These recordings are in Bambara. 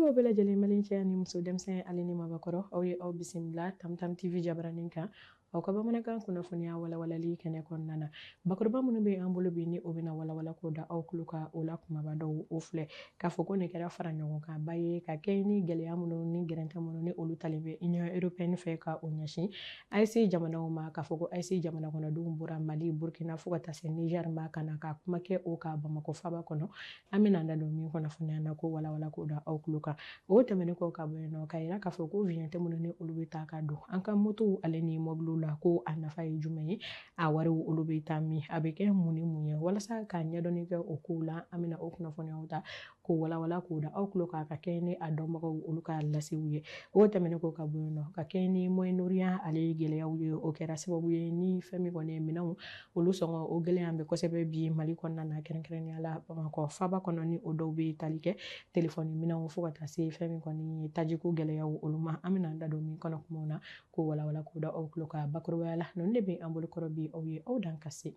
b'aw bɛɛ lajɛlen, Mali cɛ ni muso, denmisɛn ale ni mabakɔrɔ. Aw ye aw bisimila Tamtam TV jabaranin kan, aw ka bamanankan kunnafoniya walawalali kɛnɛ kɔnɔna na. Bakuruba minnu bɛ an bolo bi, ni o bɛna walawala k'o da aw tulo kan, o la kumaba dɔw o filɛ k'a fɔ ko nin kɛra fara ɲɔgɔn kan ba ye ka kɛ ni gɛlɛya minnu ni gɛrɛntɛ minnu ni olu talen bɛ Union européenne fɛ ka o ɲɛsin AES jamanaw ma, k'a fɔ ko AES jamana kɔnɔdenw bɔra Mali, Burkina fo ka taa se Niger ma ka na ka kuma kɛ o kan Bamakɔ faba kɔnɔ. An bɛna an da don min kunnafoniya na ko walawala k'o da aw tulo kan. O tɛmɛnen kɔ ka bɔ yen nɔ, ka yira k'a fɔ ko vignette minnu ni olu bɛ taa ka don an ka motow ale ni mɔbiliw la, ko a nafa ye jumɛn ye, a wariw olu bɛ taa min, a bɛ kɛ mun ni mun ye, walasa ka ɲɛdɔnni kɛ o kow la, an bɛna o kunnafoniyaw ta k'o walawala k'o da aw tulo kan ka kɛ ni a dɔnbagaw olu ka lasew ye. O tɛmɛnen kɔ ka bɔ yen nɔ, ka kɛ ni Moyen-Orient ale gɛlɛyaw ye, o kɛra sababu ye ni fɛn min kɔni ye minɛnw olu sɔngɔ o gɛlɛya bɛ kosɛbɛ bi Mali kɔnɔna na, kɛrɛnkɛrɛnnenya la Bamakɔ faba kɔnɔ, ni o dɔw bɛ tali kɛ telefɔni minɛnw fo ka taa se fɛn min kɔni ye tajiko gɛlɛyaw olu ma. An bɛna an da don min kɔnɔ kumaw na k'o walawala k'o da aw tulo kan bakurubaya la. Ninnu de bɛ an bolo kɔrɔ bi, aw ye aw dan ka se.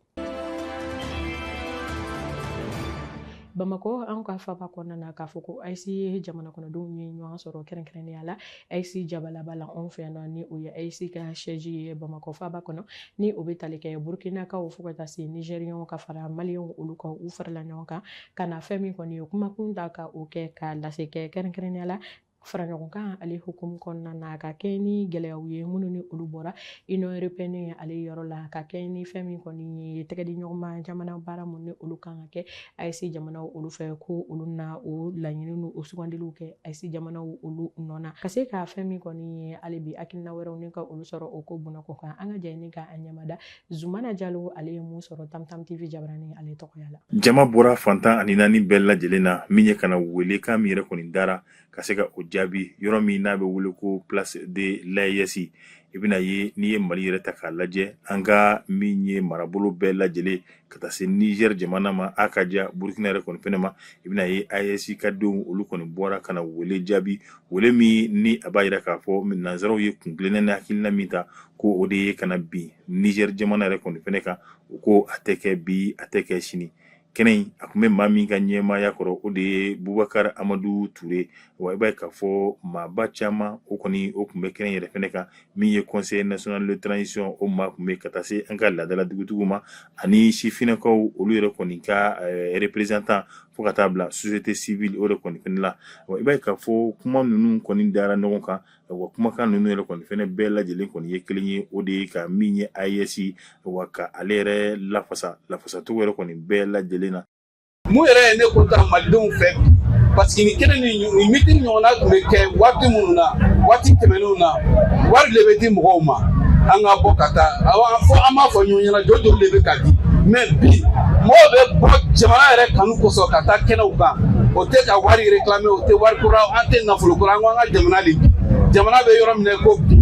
Bamakɔ, an ka faba kɔnɔna na, k'a fɔ ko AES jamana kɔnɔdenw ye ɲɔgɔn sɔrɔ, kɛrɛnkɛrɛnnenya la AES jabalaba la anw fɛ yan nɔ, ni o ye AES ka siège ye Bamakɔ faba kɔnɔ, ni o bɛ tali kɛ Burkinakaw fo ka taa se Nigériens ka fara Maliyɛnw olu kan. U farala ɲɔgɔn kan ka na fɛn min kɔni ye kumakun ta ka o kɛ ka lase kɛ, kɛrɛnkɛrɛnnenya la fara ɲɔgɔn kan ale hukumu kɔnɔna na, ka kɛ ni gɛlɛyaw ye minnu ni olu bɔra Union européenne ale yɔrɔ la, ka kɛ ni fɛn min kɔni ye tɛgɛ di ɲɔgɔn ma jamana baara mun ni olu kan ka kɛ AES jamanaw olu fɛ, ko olu na o laɲini n'o sugandiliw kɛ AES jamanaw olu nɔ na, ka se ka fɛn min kɔni ye hali bi hakilina wɛrɛw ni ka olu sɔrɔ o ko bunako kan. An ka jɛ ni ka an ɲɛmada Zumana Jalo ale ye mun sɔrɔ Tamtam TV jabaranin ale tɔgɔya la. Jama bɔra fantan ani naani bɛɛ lajɛlen na min ye ka na welekan min yɛrɛ kɔni dara ka se ka o jaabi yɔrɔ min n'a bɛ wele ko Place de l'AES. I bɛna ye, n'i ye Mali yɛrɛ ta k'a lajɛ, an ka min ye marabolo bɛɛ lajɛlen ka taa se Niger jamana ma, a ka ja Burkina yɛrɛ kɔni fɛnɛ ma, i bɛna ye AES ka denw olu kɔni bɔra ka na wele jaabi, wele min ni a b'a yira k'a fɔ nanzaraw ye kun kelenna ni hakilina min ta ko o de ye ka na bin Niger jamana yɛrɛ kɔni fɛnɛ kan. U ko a tɛ kɛ bi, a tɛ kɛ sini. Kɛnɛ in a tun bɛ maa min ka ɲɛmaaya kɔrɔ, o de ye Bubakari Amadu Ture. Wa i b'a ye k'a fɔ maaba caman o kɔni o tun bɛ kɛnɛ yɛrɛ fɛnɛ kan, min ye Conseil national de transition o maa tun bɛ ka taa se an ka laadala dugutigiw ma ani sifinnakaw olu yɛrɛ kɔni ka représentant fo ka taa bila société civile o yɛrɛ kɔni fɛnɛ la. Wa i b'a ye k'a fɔ kuma ninnu kɔni dara ɲɔgɔn kan. Wa kumakan ninnu yɛrɛ kɔni fɛnɛ bɛɛ lajɛlen kɔni ye kelen ye, o de ye ka min ye AES wa ka ale yɛrɛ lafasa lafasacogo yɛrɛ kɔni bɛɛ lajɛlen na. Mun yɛrɛ ye ne kontan malidenw fɛ bi, parce que nin kɛnɛ nin meeting ɲɔgɔnna tun bɛ kɛ waati minnu na, waati tɛmɛnenw na, wari de bɛ di mɔgɔw ma an ka bɔ ka taa fɔ an b'a fɔ ɲɔgɔn ɲɛna joli joli de bɛ ka di. Mais bi mɔgɔw bɛ bɔ jamana yɛrɛ kanu kosɔn ka taa kɛnɛw kan. O tɛ ka wari réclamer, o tɛ wari kura, an tɛ nafolo kura. An ko an ka jamana de bi, jamana bɛ yɔrɔ min na ko bi,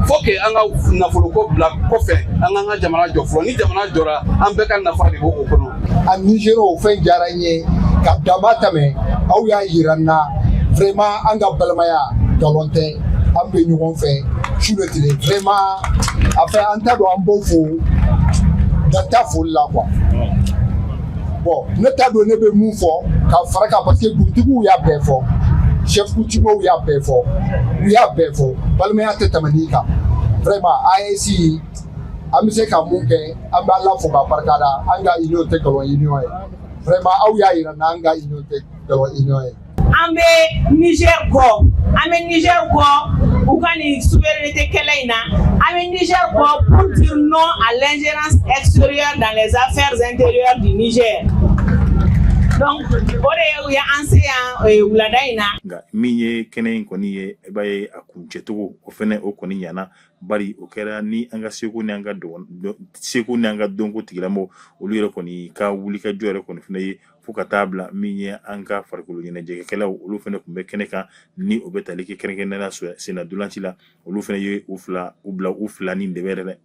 faut que an ka nafolo ko bila kɔfɛ, an k'an ka jamana jɔ fɔlɔ. Ni jamana jɔra, an bɛɛ ka nafa de b'o kɔnɔ. A Nizeriya, o fɛn diyara n ye ka dama tɛmɛ. Aw y'a yira n na vraiment, an ka balimaya nkalon tɛ, an bɛ ɲɔgɔn fɛ su de tile. Vraiment, a fɛ an t'a dɔn, an b'o fo dan t'a foli la quoi. Bon, ne t'a dɔn ne bɛ mun fɔ ka fara kan, parce que dugutigiw y'a bɛɛ fɔ, chef coutumier y'a bɛɛ fɔ, u y'a bɛɛ fɔ. Balimaya tɛ tɛmɛ nin kan. Vraiment, AES, an bɛ se ka mun kɛ? An bɛ Ala fo k'a barika da. An ka union tɛ nkalon union ye. Vraiment, aw y'a yira n na, an ka union tɛ nkalon union ye. An bɛ Niger kɔ, an bɛ Niger kɔ u ka nin souveraineté kɛlɛ in na. An bɛ Niger kɔ pour dire non à l'ingérence extérieure dans les affaires intérieures du Niger. Donc o de ye an se yan wulada in na. Nka min ye kɛnɛ in kɔni ye, i b'a ye a kuncɛcogo o fɛnɛ o kɔni ɲana, bari o kɛra ni an ka seko ni an ka seko ni an ka dɔnko tigilamɔgɔw olu yɛrɛ kɔni ka wulikajɔ yɛrɛ kɔni fɛnɛ ye, fo ka taa bila min ye an ka farikolo ɲɛnajɛkɛlaw olu fɛnɛ tun bɛ kɛnɛ kan, ni o bɛ tali kɛ kɛrɛnkɛrɛnnenya la senna dolanci la. Olu fɛnɛ ye u fila u bila u fila ni dɛbɛ yɛrɛ dɛ,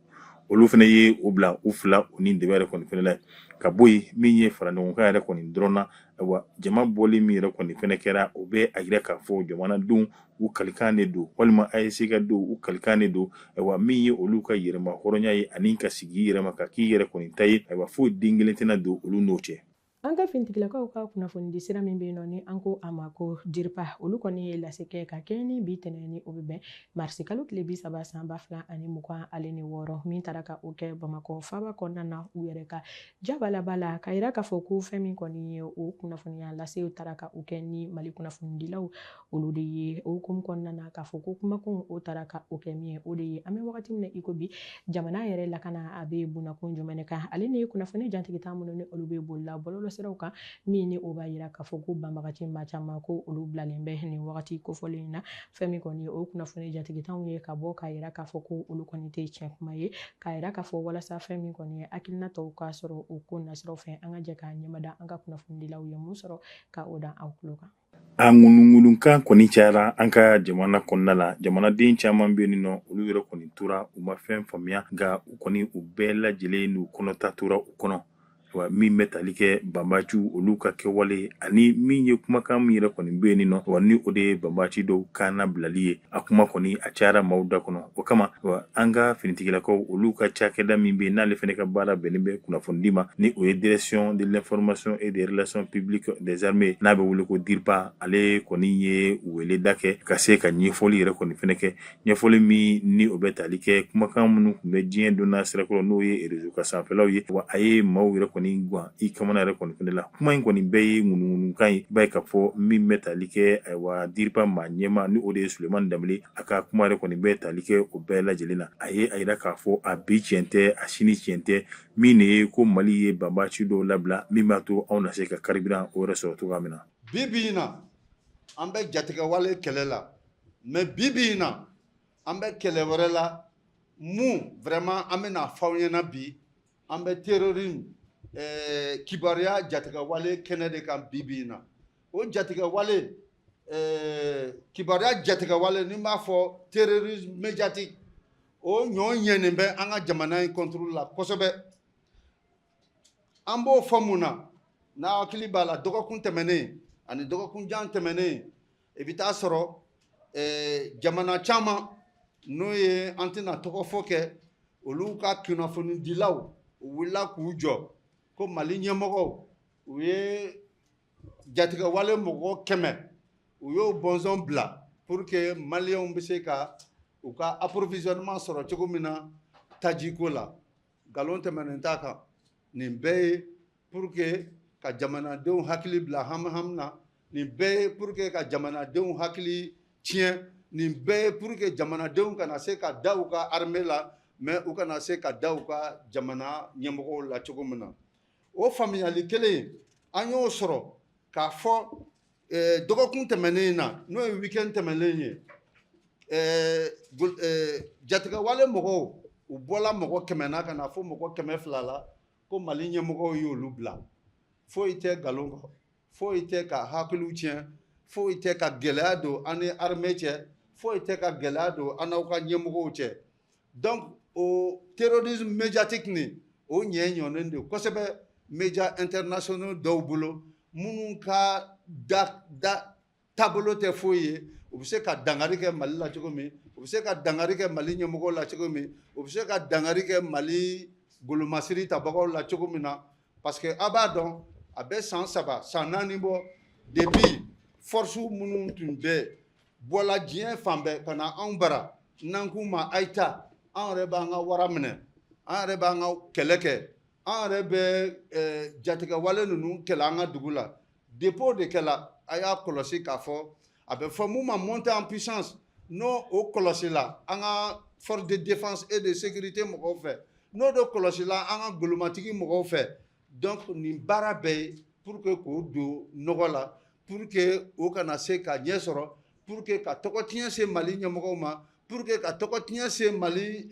olu fɛnɛ ye u bila u fila u ni dɛbɛ yɛrɛ kɔni fɛnɛ la. Ka bɔ yen, min ye fara ɲɔgɔn kan yɛrɛ kɔni dɔrɔn na, ayiwa, jama bɔli min yɛrɛ kɔni fɛnɛ kɛra, o bɛ a yira k'a fɔ jamanadenw u kalikan de don, walima AES ka denw u kalikan de don. Ayiwa, min ye olu ka yɛrɛma hɔrɔnya ye ani ka sigi i yɛrɛ ma ka k'i yɛrɛ kɔni ta ye, ayiwa, foyi den kelen tɛna don olu n'o cɛ. An ka finitigilakaw ka kunnafonidi sira min bɛ yen nɔ, ni an ko a ma ko DIRPA, olu kɔni ye lase kɛ ka kɛɲɛ ni bi tɛnɛn, ni o bɛ bɛn marisi kalo tile 30 san 2026, min taara ka o kɛ Bamakɔ faaba kɔnɔna na, u yɛrɛ ka jabalaba la, ka yira k'a fɔ ko fɛn min kɔni ye o kunnafoniya lasew taara ka o kɛ ni Mali kunnafonidilaw olu de ye. O hukumu kɔnɔna na, k'a fɔ ko kumakun o taara ka o kɛ min ye, o de ye an bɛ wagati min na i ko bi, jamana yɛrɛ lakana a bɛ bunakun jumɛn de kan, ale ni kunnafoni jantigita minnu ni olu bɛ bolila bɔlɔlɔsiraw kan, min ni o b'a yira k'a fɔ ko banbagaci maa caman ko olu bilalen bɛ nin wagati kofɔlen in na. Fɛn min kɔni ye o kunnafoni jatigitaw ye ka bɔ k'a yira k'a fɔ ko olu kɔni tɛ tiɲɛ kuma ye, k'a yira k'a fɔ walasa fɛn min kɔni ye hakilina tɔw ka sɔrɔ o ko nasiraw fɛ, an ka jɛ k'a ɲɛmada an ka kunnafonidilaw ye mun sɔrɔ ka o da aw tulo kan. A ŋunuŋunukan kɔni cayara an ka jamana kɔnɔna la. Jamanaden caman bɛ yen nɔ, olu yɛrɛ kɔni tora u ma fɛn faamuya, nka u kɔni u bɛɛ lajɛlen n'u kɔnɔta tora u kɔnɔ wa min bɛ tali kɛ banbaciw olu ka kɛwale ani min ye kumakan min yɛrɛ kɔni bɛ yen nɔ wa, ni o de ye banbaci dɔw kan nabilali ye. A kuma kɔni a cayara maaw da kɔnɔ. O kama wa, an ka finitigilakaw olu ka cakɛda min bɛ yen, n'ale fana ka baara bɛnnen bɛ kunnafonidi ma, ni o ye Direction de l'information et des relations publiques des armées, n'a bɛ wele ko DIRPA, ale kɔni ye weleda kɛ ka se ka ɲɛfɔli yɛrɛ kɔni fana kɛ, ɲɛfɔli min ni o bɛ tali kɛ kumakan minnu tun bɛ diɲɛ donna sirakɔrɔ, n'o ye réseau ka sanfɛlaw ye. Wa a ye maaw yɛrɛ kɔni gan i kamana yɛrɛ kɔni fana la. Kuma in kɔni bɛɛ ye ŋunuŋunukan ye. I b'a ye k'a fɔ min bɛ tali kɛ, ayiwa, DIRPA maa ɲɛmaa, ni o de ye Sulemani Danbele, a ka kuma yɛrɛ kɔni bɛ tali kɛ o bɛɛ lajɛlen na. A ye a yira k'a fɔ a bi tiɲɛ tɛ, a sini tiɲɛ tɛ, min de ye ko Mali ye banbaci dɔw labila min b'a to anw na se ka carburant o yɛrɛ sɔrɔ cogoya min na. Bi bi in na, an bɛ jatigɛwale kɛlɛ la, mais bi bi in na, an bɛ kɛlɛ wɛrɛ la mun vraiment an bɛna fɔ aw ɲɛna. Bi, an bɛ terrorisme kibaruya jatigɛwale kɛnɛ de kan. Bi bi in na, o jatigɛwale kibaruya jatigɛwale, ni n b'a fɔ terrorisme médiatique, o ɲɔ ɲɛnen bɛ an ka jamana in contre la kosɛbɛ. An b'o fɔ mun na? N'a hakili b'a la, dɔgɔkun tɛmɛnen ani dɔgɔkun jan tɛmɛnen, i bɛ taa sɔrɔ jamana caman, n'o ye an tɛna tɔgɔ fɔ kɛ, olu ka kunnafonidilaw, u wulila k'u jɔ ko Mali ɲɛmɔgɔw, u ye jatigɛwale mɔgɔ 100, u y'o bɔnzɔn bila pour que maliyɛnw bɛ se ka u ka approvisionnement sɔrɔ cogo min na tajiko la. Nkalon tɛmɛnen t'a kan. Nin bɛɛ ye pour que ka jamanadenw hakili bila hami hami na, nin bɛɛ ye pour que ka jamanadenw hakili tiɲɛ, nin bɛɛ ye pour que jamanadenw kana se ka da u ka armée la, mais u kana se ka da u ka jamana ɲɛmɔgɔw la cogo min na. O faamuyali kelen, an y'o sɔrɔ k'a fɔ dɔgɔkun tɛmɛnen na, n'o ye week-end tɛmɛnen ye, jatigɛwale mɔgɔw, u bɔla mɔgɔ 100 na ka na fo mɔgɔ 200 la, ko Mali ɲɛmɔgɔw y'olu bila. Foyi tɛ nkalon kɔ, foyi tɛ ka hakiliw tiɲɛ, foyi tɛ ka gɛlɛya don an ni armée cɛ, foyi tɛ ka gɛlɛya don an n'aw ka ɲɛmɔgɔw cɛ. Donc o terrorisme médiatique nin, o ɲɛ ɲɔnen don kosɛbɛ médias internationaux dɔw bolo, minnu ka da da taabolo tɛ foyi ye, u bɛ se ka dankari kɛ Mali la cogo min, u bɛ se ka dankari kɛ Mali ɲɛmɔgɔw la cogo min, u bɛ se ka dankari kɛ Mali golomasiri tabagaw la cogo min na. Parce que a b'a dɔn, a bɛ san 3, san 4 bɔ, depuis force minnu tun bɛ bɔla diɲɛ fan bɛɛ ka na anw bara, n'an k'u ma a ye taa, an yɛrɛ b'an ka wara minɛ, an yɛrɛ b'an ka kɛlɛ kɛ, an yɛrɛ bɛ jatigɛwale ninnu kɛlɛ an ka dugu la. Depuis o de kɛla, a y'a kɔlɔsi k'a fɔ a bɛ fɔ mun ma montée en puissance, n'o o kɔlɔsila an ka force de défense et de sécurité mɔgɔw fɛ, n'o de kɔlɔsila an ka golomatigi mɔgɔw fɛ. Donc nin baara bɛɛ ye pour que k'o don nɔgɔ la, pour que o kana se ka ɲɛ sɔrɔ, pour que ka tɔgɔ tiɲɛ se Mali ɲɛmɔgɔw ma, pour que ka tɔgɔ tiɲɛ se Mali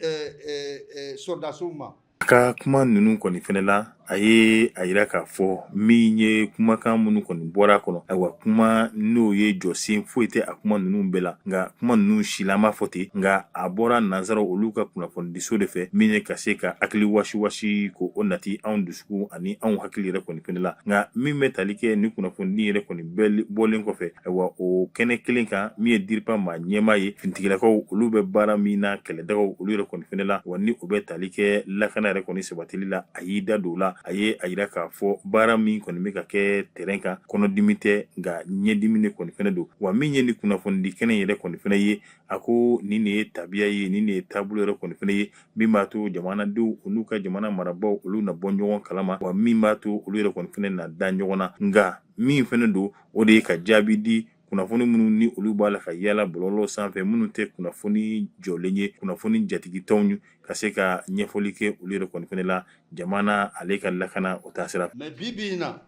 sɔrɔdasiw ma. A ka kuma ninnu kɔni fɛnɛ la, a ye a yira k'a fɔ min ye kumakan minnu kɔni bɔra a kɔnɔ, ayiwa, kuma n'o ye jɔsen foyi tɛ a kuma ninnu bɛɛ la, nka kuma ninnu si la, an b'a fɔ ten, nka a bɔra nansaraw olu ka kunnafonidiso de fɛ, min ye ka se ka hakili wasiwasi ko o nati anw dusukun ani anw hakili yɛrɛ kɔni fɛnɛ la. Nka min bɛ tali kɛ ni kunnafoni yɛrɛ kɔni bɛɛ bɔlen kɔfɛ, ayiwa, o kɛnɛ kelen kan, min ye DIRPA maa ɲɛmaa ye, finitigilakaw olu bɛ baara min na kɛlɛdagaw olu yɛrɛ kɔni fɛnɛ la, wa ni o bɛ tali kɛ lakana yɛrɛ kɔni sabatili la, a y'i da don o la. A ye a yira k'a fɔ baara min kɔni bɛ ka kɛ terrain kan, kɔnɔdimi tɛ, nka ɲɛdimi de kɔni fɛnɛ don. Wa min ye ni kunnafonidi kɛnɛ yɛrɛ kɔni fɛnɛ ye, a ko nin de ye tabiya ye, nin de ye taabolo yɛrɛ kɔni fɛnɛ ye min b'a to jamanadenw olu ka jamana marabaaw olu na bɔ ɲɔgɔn kalama, wa min b'a to olu yɛrɛ kɔni fɛnɛ na da ɲɔgɔn na. Nka min fɛnɛ don, o de ye ka jaabi di kunnafoni minnu ni olu b'a la ka yala bɔlɔlɔ sanfɛ, minnu tɛ kunnafoni jɔlen ye, kunnafoni jatigitɔnw ye, ka se ka ɲɛfɔli kɛ olu yɛrɛ kɔni fɛnɛ la jamana ale ka lakana o taasira. Mais bi bi in na,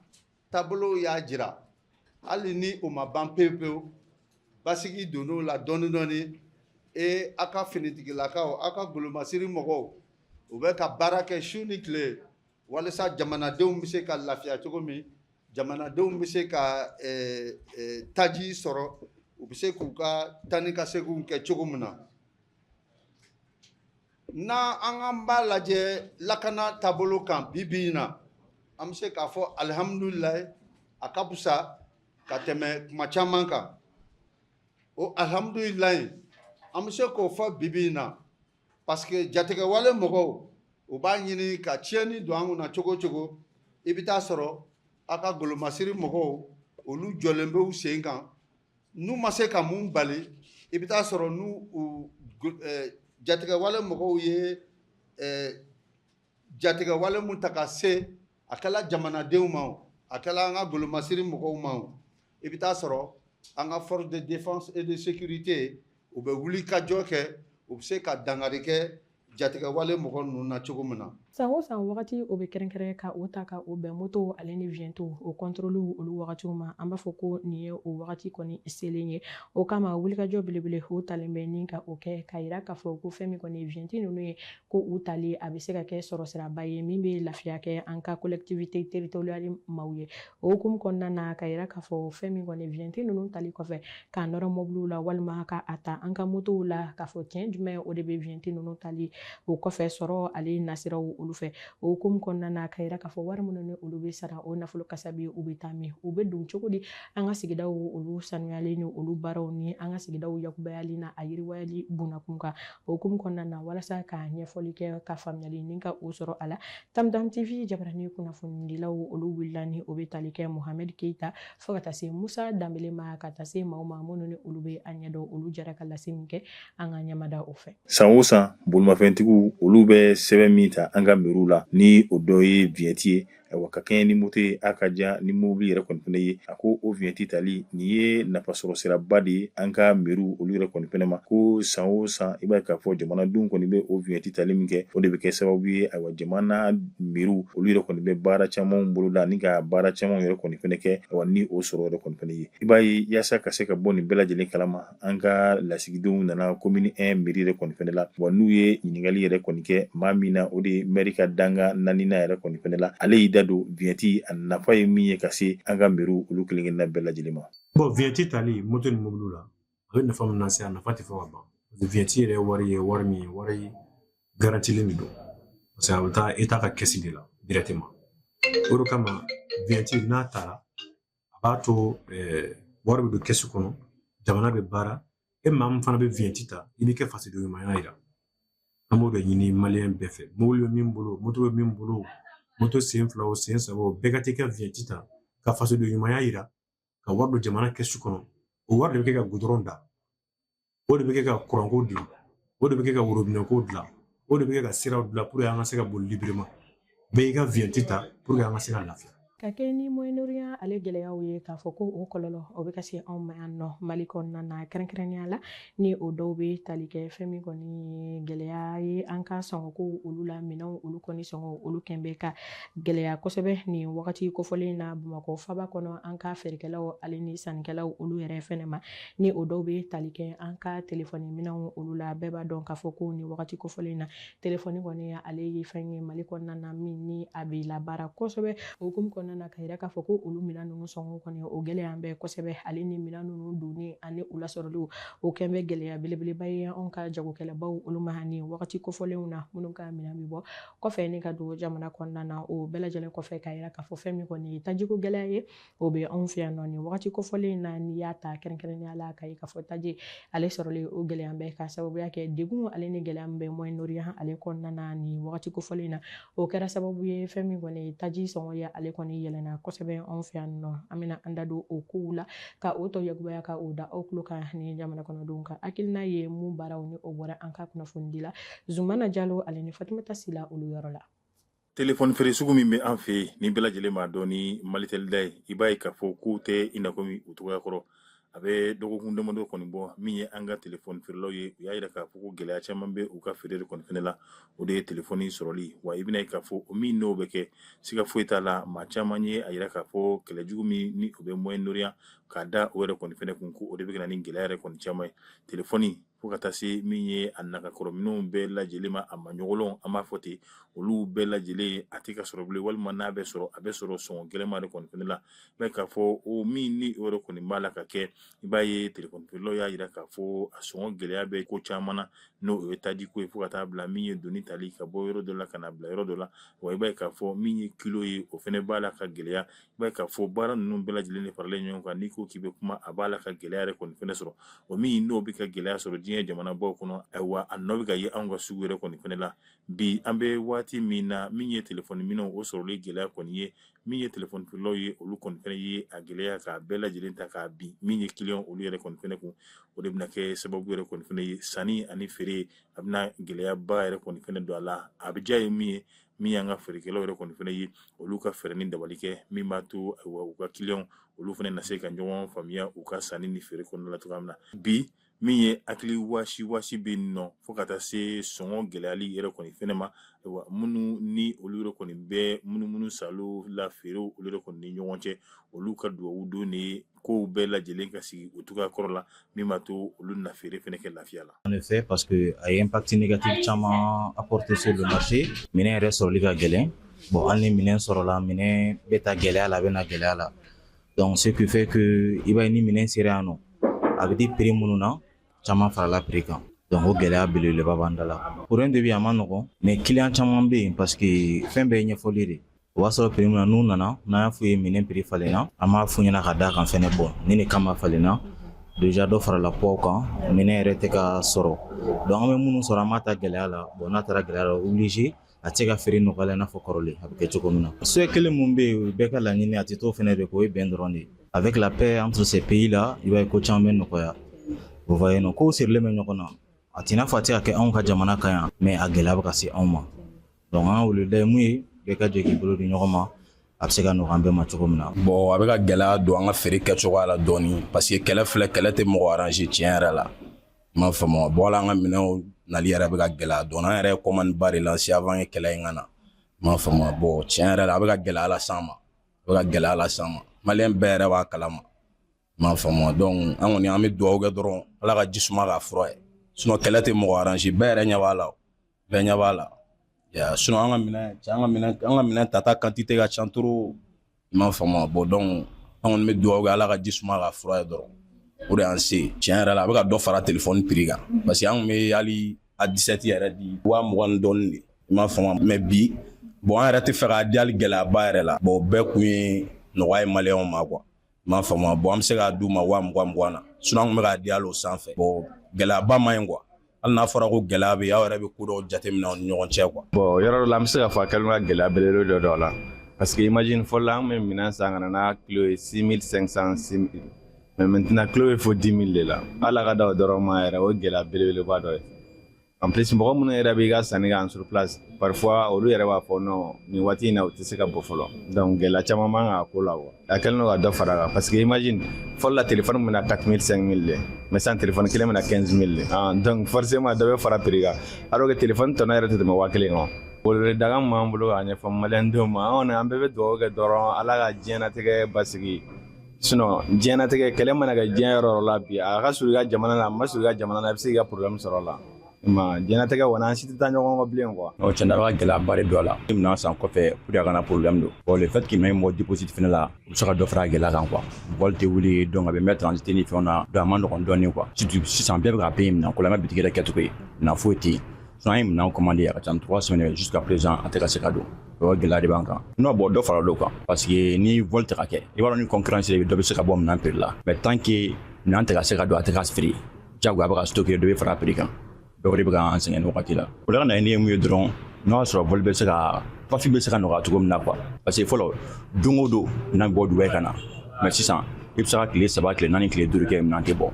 taabolo y'a jira, hali ni o ma ban pewu pewu, basigi donn'o la dɔɔni dɔɔni. E a ka finitigilakaw, aw ka golomasiri mɔgɔw, u bɛ ka baara kɛ su ni tile walasa jamanadenw bɛ se ka lafiya cogo min, jamanadenw bɛ se ka taji sɔrɔ, u bɛ se k'u ka taa ni ka seginw kɛ cogo min na. N'a an k'an b'a lajɛ lakana taabolo kan bi bi in na, an bɛ se k'a fɔ alihamudulilayi, a ka fisa ka tɛmɛ kuma caman kan. O alihamudulilayi, an bɛ se k'o fɔ bi bi in na parce que jatigɛwale mɔgɔw, u b'a ɲini ka tiɲɛni don an kunna cogo o cogo. I bɛ taa sɔrɔ aw ka golomasiri mɔgɔw, olu jɔlen bɛ u sen kan. N'u ma se ka mun bali, i bɛ taa sɔrɔ n'u u jatigɛwale mɔgɔw ye jatigɛwale mun ta ka se a kɛla jamanadenw ma o, a kɛla an ka golomasiri mɔgɔw ma o, i bɛ taa sɔrɔ an ka force de défense et de sécurité, u bɛ wuli ka jɔ kɛ, u bɛ se ka dankari kɛ jatigɛwale mɔgɔ ninnu na cogo min na. San o san wagati o bɛ kɛrɛnkɛrɛn ka o ta ka o bɛn moto ale ni vignette o contrôle olu wagatiw ma. An b'a fɔ ko nin ye o wagati kɔni selen ye. O kama wulikajɔ belebele o talen bɛ ni ka o kɛ ka yira k'a fɔ ko fɛn min kɔni ye vignette ninnu ye, ko u tali a bɛ se ka kɛ sɔrɔsiraba ye min bɛ lafiya kɛ an ka collectivité territoriale maaw ye. O hukumu kɔnɔna na, ka yira k'a fɔ fɛn min kɔni vignette ninnu tali kɔfɛ k'a nɔrɔ mobiliw la walima ka a ta an ka motow la, k'a fɔ tiɲɛ jumɛn o de bɛ vignette ninnu tali o kɔfɛ sɔrɔ ale nasiraw olu fɛ. O hukumu kɔnɔna na, ka yira k'a fɔ wari minnu ni olu bɛ sara, o nafolo kasabi u bɛ taa min, u bɛ don cogo di an ka sigidaw olu sanuyali ni olu baaraw ni an ka sigidaw yakubayali na a yiriwayali bunakun kan. O hukumu kɔnɔna na, walasa ka ɲɛfɔli kɛ ka faamuyali ni ka o sɔrɔ a la, Tamtam TV jabarani kunnafonidilaw olu wulila ni o bɛ tali kɛ Mohamed Keita fo ka taa se Musa Danbele ma, ka taa se maaw ma minnu ni olu bɛ a ɲɛdɔn, olu jɛra ka lase min kɛ an ka ɲɛmada o fɛ. San o san, bolimafɛntigiw olu bɛ sɛbɛn min ta an ka meriw la, ni o dɔ ye vignette ye, ayiwa, ka kɛɲɛ ni moto ye, a ka diya ni mobili yɛrɛ kɔni fɛnɛ ye, a ko o vignette tali nin ye nafasɔrɔ siraba de ye an ka meriw olu yɛrɛ kɔni fɛnɛ ma. Ko san o san, i b'a ye k'a fɔ jamanadenw kɔni bɛ o vignette tali min kɛ, o de bɛ kɛ sababu ye, ayiwa, jamana meriw olu yɛrɛ kɔni bɛ baara camanw boloda ni ka baara camanw yɛrɛ kɔni fɛnɛ kɛ, ayiwa, ni o sɔrɔ yɛrɛ kɔni fɛnɛ ye. I b'a ye, yaasa ka se ka bɔ nin bɛɛ lajɛlen kalama, an ka lasigidenw nana commune 1 mairie yɛrɛ kɔni fɛnɛ la. Wa n'u ye ɲininkali yɛrɛ kɔni kɛ maa min na, o de ye maire ka danga naaninan yɛrɛ kɔni fɛnɛ la, ale y'i da don vignette a nafa ye min ye ka se an ka mairie olu kelen kelenna bɛɛ lajɛlen ma. Bon, vignette tali moto ni mobili la, a bɛ nafa min lase, a nafa tɛ fɔ ka ban. Parce que vignette yɛrɛ ye wari ye, wari min ye wari garantilen de don, parce que a bɛ taa État ka caisse de la directement. O de kama vignette n'a taara, a b'a to wari bɛ don caisse kɔnɔ, jamana bɛ baara. E maa min fana bɛ vignette ta, i b'i kɛ fasoden ɲumanya yira. An b'o de ɲini maliyɛn bɛɛ fɛ. Mobili bɛ min bolo, moto bɛ min bolo, moto sen fila o, sen saba o, bɛɛ ka t'i ka vignette ta ka fasoden ɲumanya yira, ka wari don jamana caisse kɔnɔ. O wari de bɛ kɛ ka goudron da, o de bɛ kɛ ka kuranko dilan, o de bɛ kɛ ka worobinɛko dilan, o de bɛ kɛ ka siraw dilan pour que an ka se ka boli librement. Bɛɛ y'i ka vignette ta pour que an ka se ka lafiya. Ka kɛ ni Moyen-Orient ale gɛlɛyaw ye, k'a fɔ ko o kɔlɔlɔ o bɛ ka se anw ma yan nɔ Mali kɔnɔna na, kɛrɛnkɛrɛnnenya la ni o dɔw bɛ tali kɛ fɛn min kɔni ye gɛlɛya ye an ka sɔngɔko olu la, minɛnw olu kɔni sɔngɔ olu kɛn bɛ ka gɛlɛya kosɛbɛ nin wagati kofɔlen na Bamakɔ faba kɔnɔ, an ka feerekɛlaw ale ni sannikɛlaw olu yɛrɛ fɛnɛ ma, ni o dɔw bɛ tali kɛ an ka telefɔni minɛnw olu la. Bɛɛ b'a dɔn k'a fɔ ko nin wagati kofɔlen na, telefɔni kɔni ale ye fɛn ye Mali kɔnɔna na min ni a bɛ labaara kosɛbɛ. O hukumu kɔnɔna kɔnɔna na, ka yira k'a fɔ ko olu minɛn ninnu sɔngɔ kɔni o gɛlɛya bɛ kosɛbɛ, ale ni minɛn ninnu donni ani u lasɔrɔli, o kɛn bɛ gɛlɛya belebeleba ye anw ka jagokɛlabaw olu ma ni wagati kofɔlenw na, minnu ka minɛn bɛ bɔ kɔfɛ ni ka don jamana kɔnɔna na. O bɛɛ lajɛlen kɔfɛ, ka yira k'a fɔ fɛn min kɔni ye tajiko gɛlɛya ye, o bɛ anw fɛ yan nɔ nin wagati kofɔlen in na. N'i y'a ta kɛrɛnkɛrɛnnenya la, ka ye k'a fɔ taji ale sɔrɔli o gɛlɛya bɛ, ka sababuya kɛ degun ale ni gɛlɛya min bɛ Moyen-Orient ale kɔnɔna na nin wagati kofɔlen in na, o kɛra sababu ye fɛn min kɔni taji sɔngɔ ye, ale kɔni yɛlɛnna kosɛbɛ anw fɛ yan nɔ. An bɛna an da don o kow la ka o tɔ yakubaya ka o da aw tulo kan ni jamana kɔnɔdenw ka hakilina ye mun baaraw ni o bɔra an ka kunnafonidi la Zumana Jalo ale ni Fatumata Sila olu yɔrɔ la. Telefɔni feere sugu min bɛ an fɛ yen, ni bɛɛ lajɛlen b'a dɔn ni Malitel da ye, i b'a ye k'a fɔ k'u tɛ i n'a komi u cogoya kɔrɔ. A bɛ dɔgɔkun damadɔ kɔni bɔ, min ye an ka telefɔni feerelaw ye, u y'a yira k'a fɔ ko gɛlɛya caman bɛ u ka feere kɔni fɛnɛ la, o de ye telefɔni sɔrɔli. Wa i bɛna ye k'a fɔ o min n'o bɛ kɛ, siga foyi t'a la, maa caman ye a yira k'a fɔ kɛlɛjugu min ni o bɛ Moyen-Orient k'a da o yɛrɛ kɔni fɛnɛ kun, ko o de bɛ ka na ni gɛlɛya yɛrɛ kɔni caman ye telefɔni, fo ka taa se min ye a nagakɔrɔminɛnw bɛɛ lajɛlen ma, a ma ɲɔgɔlɔn, an b'a fɔ ten, olu bɛɛ lajɛlen a tɛ ka sɔrɔ bilen, walima n'a bɛ sɔrɔ, a bɛ sɔrɔ sɔngɔ gɛlɛnma de kɔni fɛnɛ la. I b'a ye k'a fɔ o min ni o yɛrɛ kɔni b'a la ka kɛ, i b'a ye telefɔni feerelaw y'a yira k'a fɔ a sɔngɔ gɛlɛya bɛ ko caman na, n'o ye taji ko ye, fo ka taa bila min ye doni tali ka bɔ yɔrɔ dɔ la ka na bila yɔrɔ dɔ la. Wa i b'a ye k'a fɔ min ye kilo ye, o fɛnɛ b'a la ka gɛlɛya. I b'a ye k'a fɔ baara ninnu bɛɛ lajɛlen de faralen ɲɔgɔn kan, n'i ko k'i bɛ kuma, a b'a la ka gɛlɛya yɛrɛ kɔni fɛnɛ sɔrɔ. O min n'o bɛ ka gɛlɛya sɔrɔ diɲɛ jamanabaw kɔnɔ, ayiwa, a nɔ bɛ ka ye anw ka sugu yɛrɛ kɔni fɛnɛ la bi. An bɛ waati min na, min ye telefɔni minɛnw o sɔrɔli gɛlɛya kɔni ye, min ye telefɔni feerelaw ye, olu kɔni fɛnɛ ye a gɛlɛya k'a bɛɛ lajɛlen ta k'a bin min ye kiliyan olu yɛrɛ kɔni fɛnɛ kun, o de bɛna kɛ sababu yɛrɛ kɔni fɛnɛ ye sanni ani feere, a bɛna gɛlɛyaba yɛrɛ kɔni fɛnɛ don a la. A bɛ diya ye min ye, min y'an ka feerekɛlaw yɛrɛ kɔni fɛnɛ ye, olu ka fɛɛrɛ ni dabali kɛ min b'a to, ayiwa, u ka kiliyanw olu fɛnɛ na se ka ɲɔgɔn faamuya u ka sanni ni feere kɔnɔna la cogoya min na. Bi min ye hakili wasi wasi bɛ yen nɔ, fo ka taa se sɔngɔ gɛlɛyali yɛrɛ kɔni fɛnɛ ma, ayiwa, minnu ni olu yɛrɛ kɔni bɛ munumunu salo la feerew olu yɛrɛ kɔni ni ɲɔgɔn cɛ, olu ka dugawu don de ye kow bɛɛ lajɛlen ka sigi o cogoya kɔrɔ la, min b'a to olu na feere fɛnɛ kɛ lafiya la. En effet, parce que a ye impact négatif caman apporté sur le marché. Minɛn yɛrɛ sɔrɔli ka gɛlɛn. Bon, hali ni minɛn sɔrɔla, minɛn bɛ taa gɛlɛya la, a bɛ na gɛlɛya la. Donc ce qui fait que i b'a ye ni minɛn sera yan nɔ, a bɛ di prix minnu na, caman farala prix kan. Donc o gɛlɛya belebeleba b'an da la. Pour un début, a ma nɔgɔn, mais client caman bɛ yen, parce que fɛn bɛɛ ye ɲɛfɔli de. O b'a sɔrɔ prix min na, n'u nana, n'an y'a f'u ye minɛn prix falenna, an b'a f'u ɲɛna ka d'a kan fɛnɛ, bon, ni nin kama falenna. Déjà dɔ farala poids kan, minɛn yɛrɛ tɛ ka sɔrɔ. Donc an bɛ minnu sɔrɔ, an b'a ta gɛlɛya la. Bon, n'a taara gɛlɛya la, obligé a tɛ se ka feere nɔgɔya la i n'a fɔ kɔrɔlen a bɛ kɛ cogo min na. Souhait kelen mun bɛ yen, o ye bɛɛ ka laɲini, a tɛ t'o fɛnɛ de kɔ, o ye bɛn dɔrɔn de ye. Avec la paix entre ces pays là, i b'a ye ko caman bɛ nɔgɔya. Vous voyez non, kow sirilen bɛ ɲɔgɔn na. A t'i n'a fɔ a tɛ ka kɛ anw ka jamana kan yan, mais a gɛlɛya bɛ ka se anw ma. Donc an ka weleweleda ye mun ye, bɛɛ ka jɛ k'i bolo di ɲɔgɔn ma, a bɛ se ka nɔgɔya an bɛɛ ma cogo min na. Bon, a bɛ ka gɛlɛya don an ka feere kɛcogoya la dɔɔni, parce que kɛlɛ filɛ, kɛlɛ tɛ mɔgɔ arranger tiɲɛ yɛrɛ la. I m'a faamu? Bon, hali an ka minɛnw nali yɛrɛ bɛ ka gɛlɛya dɔɔni. An yɛrɛ ye commande ba de lancer avant que kɛlɛ in ka na. I m'a faamu? Bon, tiɲɛ yɛrɛ la, a bɛ ka gɛlɛya las'an ma, a bɛ ka gɛlɛya las'an ma. Maliyɛn bɛɛ yɛrɛ b'a kalama. I m'a faamu? Donc an kɔni, an bɛ dugawu kɛ dɔrɔn, Ala ka ji suma k'a fura ye. Sinon kɛlɛ tɛ mɔgɔ arranger, bɛɛ yɛrɛ ɲɛ b'a la, bɛɛ ɲɛ b'a la. Ya, sinon an ka minɛn cɛ, an ka minɛn tata quantité ka ca trop. I m'a faamu? Bon, donc an kɔni bɛ dugawu kɛ, Ala ka ji suma k'a fura ye dɔrɔn. O de y'an se. Tiɲɛ yɛrɛ la, a bɛ ka dɔ fara téléphone prix kan, parce que an kun bɛ hali A17 yɛrɛ di 20 000 ni dɔɔni de. I m'a faamu? Mais bi, bon, an yɛrɛ tɛ fɛ k'a di hali gɛlɛyaba yɛrɛ la. Bon, bɛɛ kun ye nɔgɔya ye maliyɛnw ma quoi. I m'a faamu? Bon, an bɛ se k'a d'u ma 20 000 20 na. Sinon an kun bɛ k'a di hali o sanfɛ. Bon, gɛlɛyaba ma ɲi quoi. Hali n'a fɔra ko gɛlɛya bɛ yen, aw yɛrɛ bɛ ko dɔw jateminɛ aw ni ɲɔgɔn cɛ quoi. Bon, yɔrɔ dɔ la, an bɛ se k'a fɔ a kɛlen ka gɛlɛya belebele dɔ don a la, parce que imagine, fɔlɔ la, an bɛ minɛn san ka na n'a kilo ye 6500, 6000, mais maintenant kilo bɛ fo 10 000 de la. Hali a ka da o dɔrɔn ma yɛrɛ, o ye gɛlɛya belebeleba dɔ ye. En plus, mɔgɔ minnu yɛrɛ b'i ka sanni kɛ en sur place, parfois olu yɛrɛ b'a fɔ non, nin waati in na, u tɛ se ka bɔ fɔlɔ. Donc gɛlɛya caman b'an kan a ko la quoi. A kɛlen don ka dɔ fara a kan, parce que imagine, fɔlɔ la, téléphone bɛ na 4000, 5000 de, mais sisan téléphone kelen bɛ na 15 000 de. Ah, donc forcément dɔ bɛ fara prix kan, alors que téléphone tɔnɔ yɛrɛ tɛ tɛmɛ 1000 kan. Weleweledakan min b'an bolo k'a ɲɛfɔ maliyɛndenw ma, an kɔni, an bɛɛ bɛ dugawu kɛ dɔrɔn, Ala ka diɲɛnatigɛ basigi. Sinon diɲɛnatigɛ, kɛlɛ mana kɛ diɲɛ yɔrɔ yɔrɔ la bi, a ka surun i ka jamana na, a ma surun i ka jamana na, i bɛ se k'i ka problème sɔrɔ a la. Ma diɲɛlatigɛ kɔni, an si tɛ taa ɲɔgɔn kɔ bilen quoi. Non, tiɲɛ na, a bɛ ka gɛlɛyaba de don a la. Ni minɛn san kɔfɛ pour que a kana problème don. Bon, le fait que minɛn in bɔ déposit fɛnɛ la, u bɛ se ka dɔ fara a gɛlɛya kan quoi. Vol tɛ wuli, donc a bɛ mɛn transit ni fɛnw na, donc a ma nɔgɔn dɔɔnin quoi. Surtout sisan, bɛɛ bɛ ka payer minɛn ko la, an ka bitigi yɛrɛ kɛcogo ye. Minɛn foyi tɛ yen. Sinon an ye minɛn commandé a ka ca ni 3 semaines, jusqu'à présent a tɛ ka se ka don. O gɛlɛya de b'an kan. Non, bon, dɔ fara l'o kan parce que ni vol tɛ ka kɛ, i b'a dɔn, ni concurrence de dɔ bɛ se ka bɔ minɛn prix la, mais tant que minɛn tɛ ka se ka don, a tɛ ka feere, diyagoya a bɛ ka stocker, dɔ bɛ fara prix kan. Donc o de bɛ k'an sɛgɛn nin wagati la. O la ka na ni ye mun ye dɔrɔn, n'o y'a sɔrɔ vol bɛ se ka, trafic bɛ se ka nɔgɔya cogo min na quoi. Parce que fɔlɔ, don o don minɛn bɛ bɔ Dubaï ka na, mais sisan i bɛ se ka tile 3, tile 4, tile 5 kɛ, minɛn tɛ bɔ.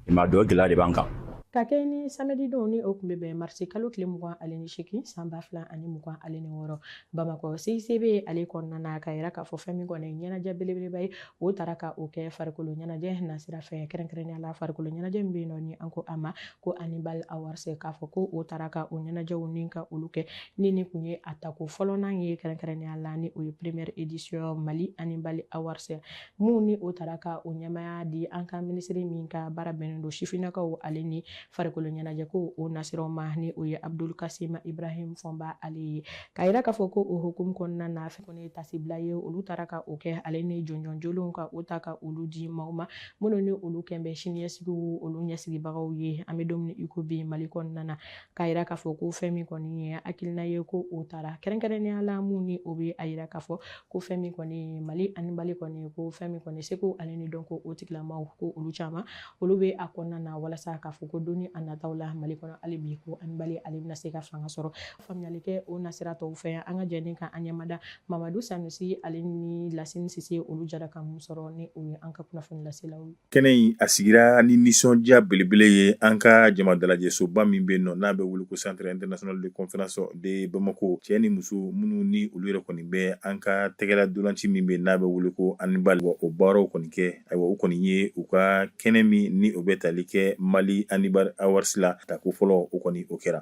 I m'a dɔn, gɛlɛya de b'an kan. Ka kɛ ni samedi don, ni o tun bɛ bɛn marisi kalo tile 28 san 2026, Bamakɔ CICB ale kɔnɔna na, ka yira k'a fɔ fɛn min kɔni ɲɛnajɛ belebeleba ye, o taara ka o kɛ farikolo ɲɛnajɛ nasira fɛ, kɛrɛnkɛrɛnnenya la farikolo ɲɛnajɛ min bɛ yen nɔ ni an ko a ma ko Handball Awards, k'a fɔ ko o taara ka o ɲɛnajɛw ni ka olu kɛ, ni nin kun ye a tako fɔlɔnan ye, kɛrɛnkɛrɛnnenya la ni o ye première édition Mali Handball Awards mun ni o taara ka o ɲɛmaya di an ka minisiri min ka baara bɛnnen don sifinnakaw ale ni farikolo ɲɛnajɛ ko o nasiraw ma, ni o ye Abdul Kasim Ibrahim Fɔnba ale ye. K'a yira k'a fɔ ko o hukumu kɔnɔna na, fɛn kɔni ye tasibila ye, olu taara ka o kɛ, ale ni jɔnjɔn jolenw ka o ta ka olu di maaw ma minnu ni olu kɛn bɛ siniɲɛsigiw olu ɲɛsigibagaw ye an bɛ don min i ko bi Mali kɔnɔna na. K'a yira k'a fɔ ko fɛn min kɔni ye hakilina ye ko o taara kɛrɛnkɛrɛnnenya la mun ni o bɛ a yira k'a fɔ ko fɛn min kɔni ye Mali handball kɔni, ko fɛn min kɔni seko ale ni dɔnko o tigilamaw, ko olu caman olu bɛ a kɔnɔna na, walasa k'a fɔ ko don ni a nataw la Mali kɔnɔ hali bi, ko handball ale bɛna se ka fanga sɔrɔ. Faamuyali kɛ o nasira tɔw fɛ, an ka jɛni ka an ɲɛmada Mamadu Sanusi ale ni Lasini Sise, olu jara ka mun sɔrɔ ni o ye an ka kunnafoni laselaw ye. Kɛnɛ in a sigira ni nisɔndiya belebele ye an ka jama dalajɛsoba min bɛ yen nɔ, n'a bɛ wele ko Centre international de conférence de Bamako. Cɛ ni muso minnu ni olu yɛrɛ kɔni bɛ an ka tɛgɛla dolanci min bɛ yen n'a bɛ wele ko handball, o baaraw kɔni kɛ. Ayiwa, o kɔni ye u ka kɛnɛ min ni o bɛ tali kɛ Mali Handball Awards la, tako fɔlɔ, o kɔni o kɛra.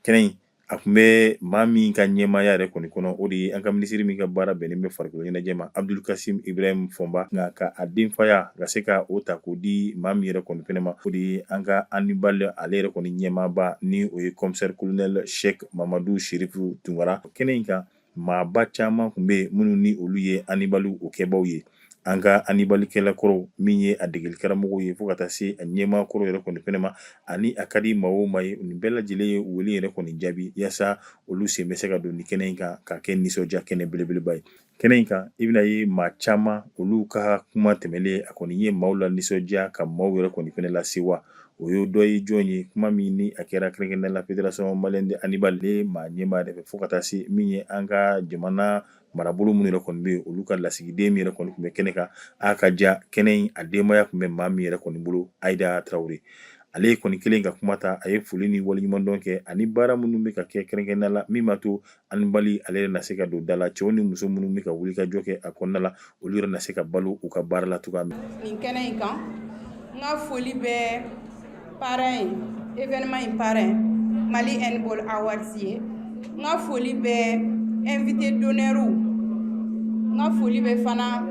Kɛnɛ in a tun bɛ maa min ka ɲɛmaaya yɛrɛ kɔni kɔnɔ, o de ye an ka minisiri min ka baara bɛnnen bɛ farikolo ɲɛnajɛ ma, Abdul Kasim Ibrahim Fɔnba. Nka ka a denfaya ka se ka o ta k'o di maa min yɛrɛ kɔni fɛnɛ ma, o de ye an ka handball ale yɛrɛ kɔni ɲɛmaaba, ni o ye commissaire colonel Cheikh Mamadu Sherifu Tunkara. Kɛnɛ in kan, maaba caman tun bɛ yen minnu ni olu ye handball o kɛbaw ye, an ka handballikɛla kɔrɔw min ye a degelikaramɔgɔw ye, fo ka taa se a ɲɛmaa kɔrɔ yɛrɛ kɔni fɛnɛ ma, ani a ka di maa o maa ye, nin bɛɛ lajɛlen ye wele yɛrɛ kɔni jaabi yaasa olu sen bɛ se ka don nin kɛnɛ in kan ka kɛ nisɔndiya kɛnɛ belebeleba ye. Kɛnɛ in kan, i bɛna ye maa caman olu ka kuma tɛmɛlen, a kɔni ye maaw la nisɔndiya ka maaw yɛrɛ kɔni fɛnɛ lasewa. O ye dɔ ye jɔn ye, kuma min ni a kɛra kɛrɛnkɛrɛnnenya la Fédération malienne de handball maa ɲɛmaa yɛrɛ fɛ, fo ka taa se min ye an ka jamana marabolo minnu yɛrɛ kɔni bɛ yen, olu ka lasigiden min yɛrɛ kɔni tun bɛ kɛnɛ kan. A ka ja kɛnɛ in a denbaya tun bɛ maa min yɛrɛ kɔni bolo, Ayida Tarawele, ale kɔni kelen ka kuma ta, a ye foli ni waleɲumandɔn kɛ ani baara minnu bɛ ka kɛ, kɛrɛnkɛrɛnnenya la min b'a to handball ale yɛrɛ na se ka don da la, cɛw ni muso minnu bɛ ka wuli ka jɔ kɛ a kɔnɔna la, olu yɛrɛ na se ka balo u ka baara la cogoya min. Nin kɛnɛ in kan, n ka foli bɛ parrain ye, événement in parrain, Mali Handball Awards ye. N ka foli bɛ invité d'honneur, n ka foli bɛ fana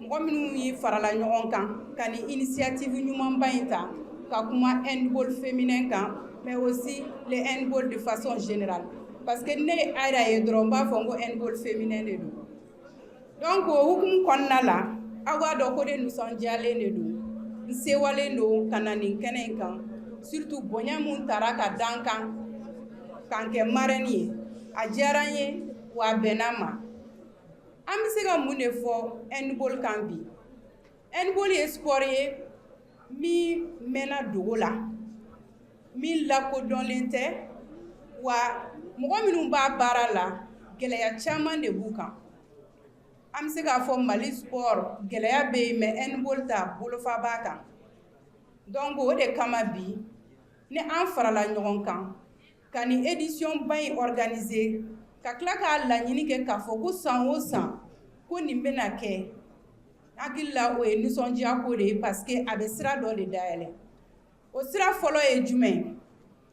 mɔgɔ minnu ye farala ɲɔgɔn kan ka nin initiative ɲumanba in ta ka kuma handball féminin kan, mais aussi le handball de façon générale, parce que ne ye Ayida ye dɔrɔn, n b'a fɔ n ko handball féminin de don. Donc o hukumu kɔnɔna la, aw b'a dɔn ko de nisɔndiyalen de don, n sewalen don ka na nin kɛnɛ in kan, surtout bonya mun tara ka da n kan k'an kɛ marraine ye. A diyara n ye wa a bɛnna n ma. An bɛ se ka mun de fɔ handball kan bi? Handball ye sport ye min mɛnna dogo la, min lakodɔnlen tɛ, wa mɔgɔ minnu b'a baara la, gɛlɛya caman de b'u kan. An bɛ se k'a fɔ Mali sport gɛlɛya bɛ yen, mais handball ta bolofa b'a kan. Donc o de kama bi ni an farala ɲɔgɔn kan ka nin édition ba in organiser, ka tila k'a laɲini kɛ k'a fɔ ko san o san ko nin bɛna kɛ, hakili la o ye nisɔndiya ko de ye, parce que a bɛ sira dɔ de dayɛlɛ. O sira fɔlɔ ye jumɛn ye?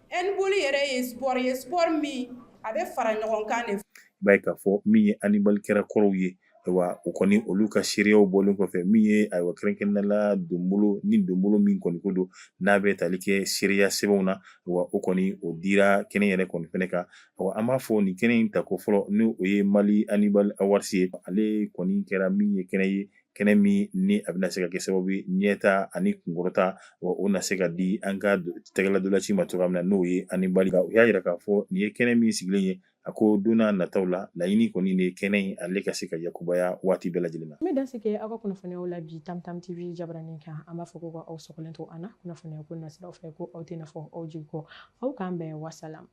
Handball yɛrɛ ye sport ye, sport min a bɛ fara ɲɔgɔn kan de. I b'a ye k'a fɔ min ye handballikɛla kɔrɔw ye. Ayiwa, o kɔni olu ka seereyaw bɔlen kɔfɛ, min ye ayiwa kɛrɛnkɛrɛnnenya la donbolo ni donbolo min kɔni ko don n'a bɛ tali kɛ seereya sɛbɛnw na, wa o kɔni o dira kɛnɛ yɛrɛ kɔni fɛnɛ kan. Awa, an b'a fɔ nin kɛnɛ in tako fɔlɔ, ni o ye Mali Handball Awards ye, ale kɔni kɛra min ye kɛnɛ ye, kɛnɛ min ni a bɛna se ka kɛ sababu ye ɲɛta ani kunkɔrɔta, wa o na se ka di an ka tɛgɛladolaci ma cogoya min na, n'o ye handball. U y'a yira k'a fɔ nin ye kɛnɛ min sigilen ye, a ko don n'a nataw la, laɲini kɔni de kɛnɛ in ale ka se ka yakubaya waati bɛɛ lajɛlen na. An bɛ dan sigi aw ka kunnafoniyaw la bi Tam Tam TV jabaranin kan. An b'a fɔ ko ka aw sɔgɔlen to an na kunnafoniya ko nasiraw fɛ, ko aw tɛna fɔ aw jigi kɔ. Aw k'an bɛn, wasalam.